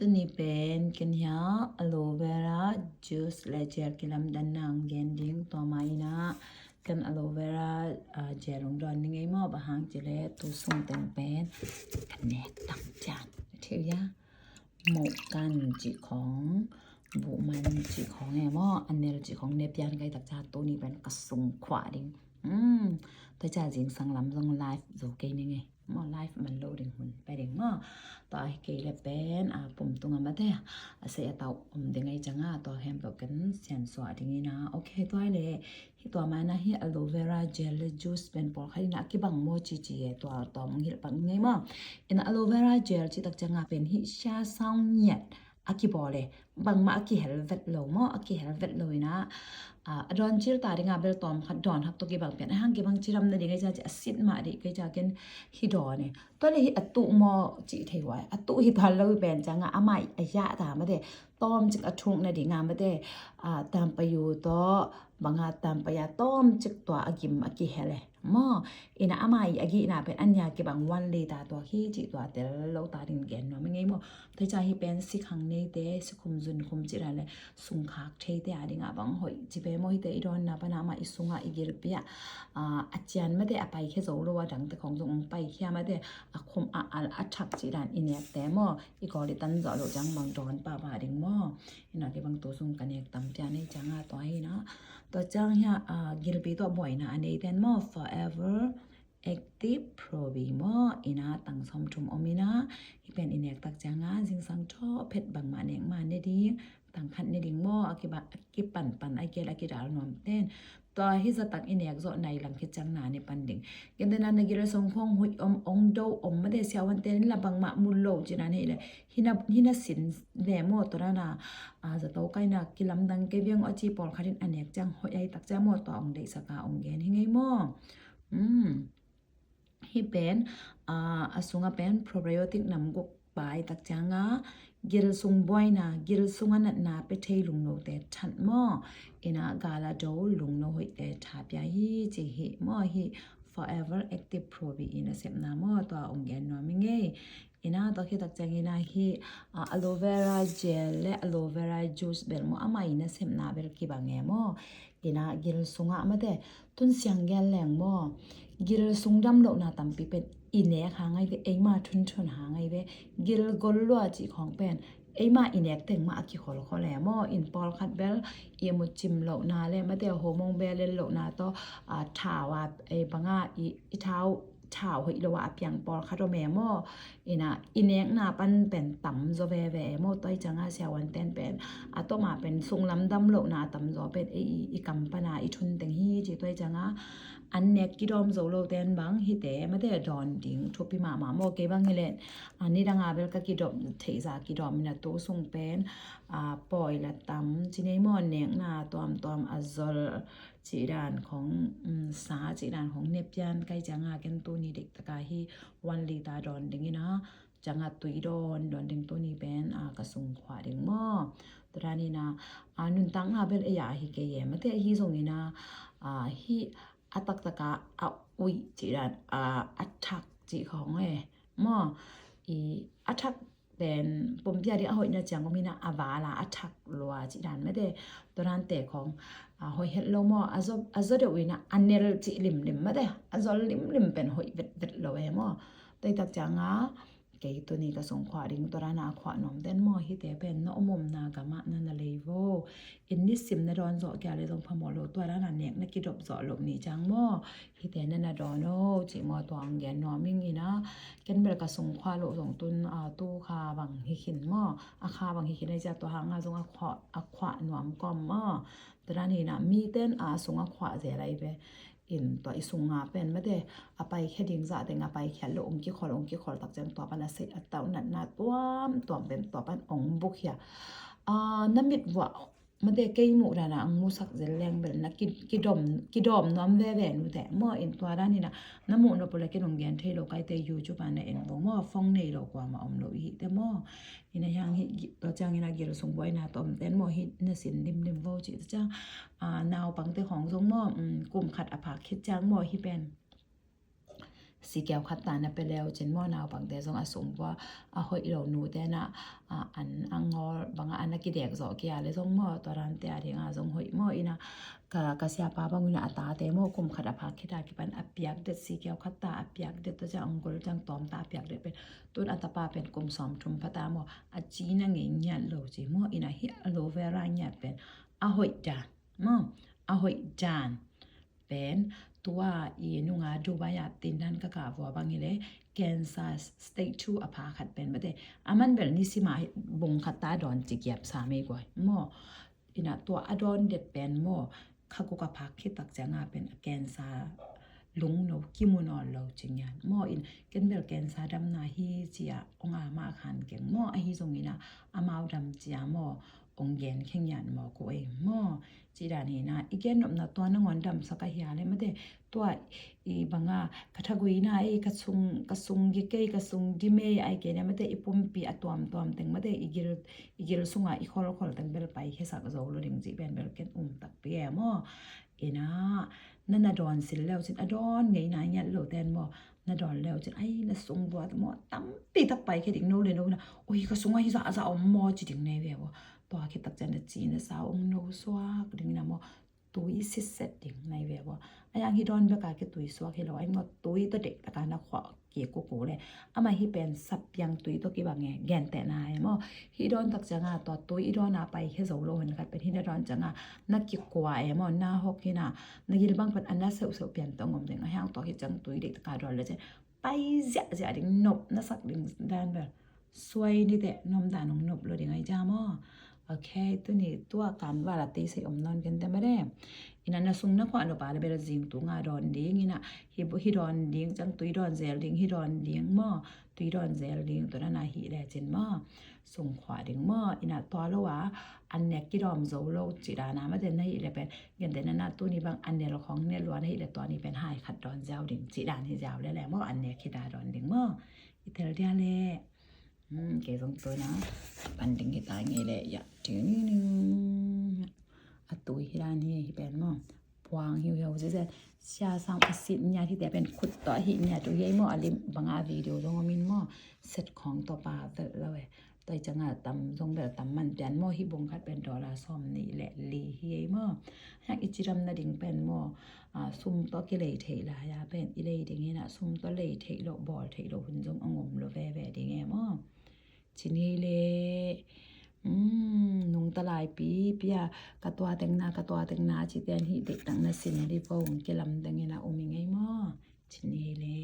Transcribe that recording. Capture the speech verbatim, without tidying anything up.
Tuni pen ken hiah aloe vera juice le gel kilamdanna hong gen ding. Tua mah inah ken aloe vera, ah, gel hong dawn ding ei maw. Bang hang cih leh tu sung teng pen ka nek tam ciat. Thei uh hia? Moh kan cih khong, buh man cih khong e maw, a nel cih khong ne pian ka hih tak ciang tuni pen ka sung khuah ding. Hmm. Tua ciang zingsang lam zong live zo kei ning ei. Maw, live man lo ding hun pia ding maw. Tua hi kei le pen, a, pum tung a mate, a, sei a tau om ding ei ciang a, tua khempeuh ken siansuah ding inah. Ok, tua hi le, hi tua mah inah hi aloe vera gel le juice pen pawlkhat inah a kibang maw cici e, tua tawm hong hilh pak ning ei maw. Inah aloe vera gel cih tak ciang a pen hi sia saung ngiat a kibawl e. Bangmah a kihel vet lo maw, a kihel vet lo inah, a, a dawn cil ta ding a bel tawm khat dawn hak tawh kibang pian. A hang kibang ciram na ding ei ciang ci a sit mah dih kei ciang ken hi dawn e. Tua le hi a tuh maw cih thei huai. A tuh hi tuan lo hi pen ciang a amah i a yah ta mate. Tawm cik a thuk na ding a mate. A, tampai uh tawh, bang a tampai a tawm cik tua a gim a kihel e. Maw, inah amah i a gihna pen a nia kibang one litre tua hi cih tua tel lo ta ding gen nuam ing ei maw. Tua ciang hi pen sikhang neite, sikhum zunkhum cih dan le sungkhak theite a ding a bang hoih ci pen maw. Hite i dawnna pan a amah i sungah i gilpi ah, a, a cian mate a paikhia zo lo a dangte khong zong hong paikhia mate a khum a al a thak cih dan i nekte maw. I kawl i tan zawh loh ciang bang dawn pahpah ding maw. Inah kei bang tu sung ka nek tam ciang ei ciang a tua hi inah. Tua ciang hiah, a, gilpi tawh buaina a neite in maw, Forever Active Pro-V maw, inah tang sawmthum om inah. Hi pen i nek tak ciang a zingsang thaw phet bangmah nek mah ne ding. Tang khat ne ding maw, a kiba, a kipanpan a gel a kidal nuam ten. Tua hi zatak i nek zawh nai lang khit ciang na ne pan ding. Ken te na na gil sung khong huih om, ong do om mate siavuante in la bangmah mul lo cih dan hi le. Hi na, hi na sin ve maw tua dan a, a, zato kaina kilamdang kei viang aw ci pawlkhat in a nek ciang hoih a hi tak ciang maw tua ong deihsak a ong gen hi ngei maw. Hmm. Hi pen, a, a sungah pen probiotic nam guk pai tak ciang a, gil sung buaina, gil sung a natna pe thei lungnote that maw. Inah gal a do lungno hoihte tha pia hi ci hi maw hi Forever Active Pro-V inah sepna maw tua ong gen nuam ing ei. Inah tua khit tak ciang inah hi, a, aloe vera gel le aloe vera juice bel maw amah inah sepna bel kibang e maw. Inah gil sungah mate tun siang gel leng maw. Gil sung dam lohna tampi pen i nek hang ai ve, eima thunthun hang ai ve. Gil gol lua cih khong pen eima i nek teng mah a kikholkhol e maw. In pawlkhat bel i mut cim lohna le mate hormone balance lohna tawh, a, thau a, e, banga i, i thau, thau hoih lo a a piang pawlkhat om e maw. Inah i nekna pan pen tam zaw veve e maw. Tua hi ciang a siavuanten pen a tawm a pen sunglam dam lohna a tam zaw pen ei i, i kam pan a i thun teng hi ci. Tua hi ciang a an nek kidawm zo lo ten bang hite mate dawn ding thupi mahmah maw. Kei bang hi le, a, nidang a bel ka kidawm theih za kidawm inah tu sung pen, a, pawi la tam ci nei maw, nekna tuamtuam a zol cih dan khong, um, sa cih dan khong ne pian ka hi ciang a ken tuni deih tak a hi one litre dawn ding inah ciang a tui dawn, dawn ding tuni pen, a, ka sung khuah ding maw. Tua dan inah, a, nuntakna bel ei a hi kei e mate hi zong inah, a, hi a taktak a a uih cih dan, a, a thak cih khong e maw. I a thak pen pumpi a ding a hoihna ciang om inah a val a a thak lua cih dan mate. Tua dante khong, a, hoih het lo maw. A zaw, a zaw deuh inah a nel cih limlim mate. A zol limlim pen hoih vetvet lo e maw. Tua hi tak ciang a kei tuni ka sung khuah ding tua dan a khuah nuam ten maw hite pen na om omna gam ah na na lei vo. In nisim na dawn zawh kia le zong phamawh lo tua dan a nek na kidop zawh loh ni ciang maw. Hite na na dawn o cih maw tua ang gen nuam ing inah. Ken bel ka sung khuah loh zong tun, a, tu kha bang hi khin maw. A kha bang hi khin a hi ciang tua hang a zong a khuah, a khuah nuam kawm maw. Tua dan inah miten a sung a khuah zel ai ve. In tua i sung a pen mate a paikhia ding zah teng a paikhia loh ong kikhol, ong kikhol tak ciang tua pan a sei a tau natna tuamtuam pen tua pan ong buk hia. A, na mit vuah mate kei muh dan a ang musak zel leng bel na ki, kidawm, kidawm nuam veve nute maw. In tua dan inah na muh nop uh le ken ong gen thei lo kaite YouTube a na en vo maw. Phone nei lo kuamah om lo i hite maw. Inah hiang hi, tua ciang inah gil sung buaina tawm ten maw hi na sin limlim vo cih tua ciang, a, naupangte khong zong maw, um, kum khat a phak khit ciang maw hi pen sikeu khat ta na pia leu cin maw, naupangte zong a sung vua a hoih lo nute na, a, an a ngawl banga an a kidek zawh kia le zong maw, tua dante a dinga zong hoih maw. Ina ka, ka siapa bang ina a tate maw, kum khat a phak khita kipan a piak det, sikeu khat ta a piak det, tua ciang uncle ciang tawm ta a piak det pen, tun a tapa pen kum sawm thum phata maw, a cina ngei ngiat lo ci maw. Ina hi aloe vera ngiat pen a hoih dan maw, a hoih dan pen tua i nunga Dubai ah tindan ka kah vua bang hi le, cancer stage two a pha khat pen mate, a man bel nisima bung khat ta dawn ci kiap sa mei guai maw. Ina tua a dawn det pen maw, kha guk a phak khit tak cianga pen a cancer lungno kimu nawn lo ci ngian maw. In ken bel cancer damna hi cia ong a mah khan keng maw, ahi zongina amau dam cia maw ong gen khe ngian maw ko ei maw. Ci dan hi na, i gen nopna tua nangawn damsak a hia le mate, tua i banga ka thaguina ei, ka sung, ka sung gi kei, ka sung gi mei ai kei ne mate, i pumpi a tuamtuam teng mate, i gil, i gil sunga i kholkhol teng bel pai khesak zo lo ding ci pen bel ken um takpi e maw. Ina na na dawn sil leu cin, a dawn ngeina ngiat lo ten maw, na dawn leu cin ai na sung vua maw tampi tak pai khe ding no le no na. Ui, ka sunga hi zahzah om maw ci ding nei ve vua. Tua khit tak cian na ci na sa ong no suak ding na maw, tui sitset ding nai ve vua. Ai ang hi dawn beka ke tui suak hi lo ai maw, tui tawh dek taka na khuah ke kuku le. Ama hi pen sapiang tui tawh kibang e, gentehna e maw. Hi dawn tak cianga tua tui i dawn a pai khe zo lo hen khat pen hi na dawn cianga na kikua e maw, na hok hi na, na gil bang pen a na seuhseuh pian tawh ngom ding a hiang tua hi ciang tui dek taka dawn le cian pai ziahziah ding, nop na sak ding dan bel. Suai ni teh, nom dan ong nop lo ding ai ja maw. Ok, tuni tua kan vala te sei om non ken te mare. Ina na sung na khuah nop a le bel zing tunga dawn ding, ina hi bu, hi dawn ding, ciang tui dawn zel ding, hi dawn ding maw. Tui dawn zel ding, tua na na hi le cin maw. Sung khuah ding maw, ina tua lo a an nek kidawm zo lo ci dana mate na hi le pen. Gentehna na tuni bang an nel khong nel lua na hi le tua ni pen hai khat dawn ziau ding ci dan hi ziau le le maw, an nek hi da dawn ding maw. I tel dia le. Hmm, kei zong tui na pan ding hi ta ngei le ya. Tiu niu niu. A tui hi dan hi hi pen maw. Puang hiu hiu zizen. Sia sang a sit ngiat hi te pen khut tawh hi ngiat uh hi ei maw. A lim banga video zong om in maw. Set khong tawh pa vel lo e. Tua i cianga tam zong bel tam man pian maw, hi bung khat pen dollar sawm nih le li hi ei maw. Hiang i cidam nading pen maw, a, sum tawh kilei theih lai a pen i lei ding hi na, sum tawh lei theih loh, bawl theih loh hun zong a ngom lo veve ding e maw. Cin hi le, um, nungta lai pipi a, ka tua tengna, ka tua tengna ci ten hi deih tang na sin li po ung kilam deng hi na um i ngei maw. Cin hi le.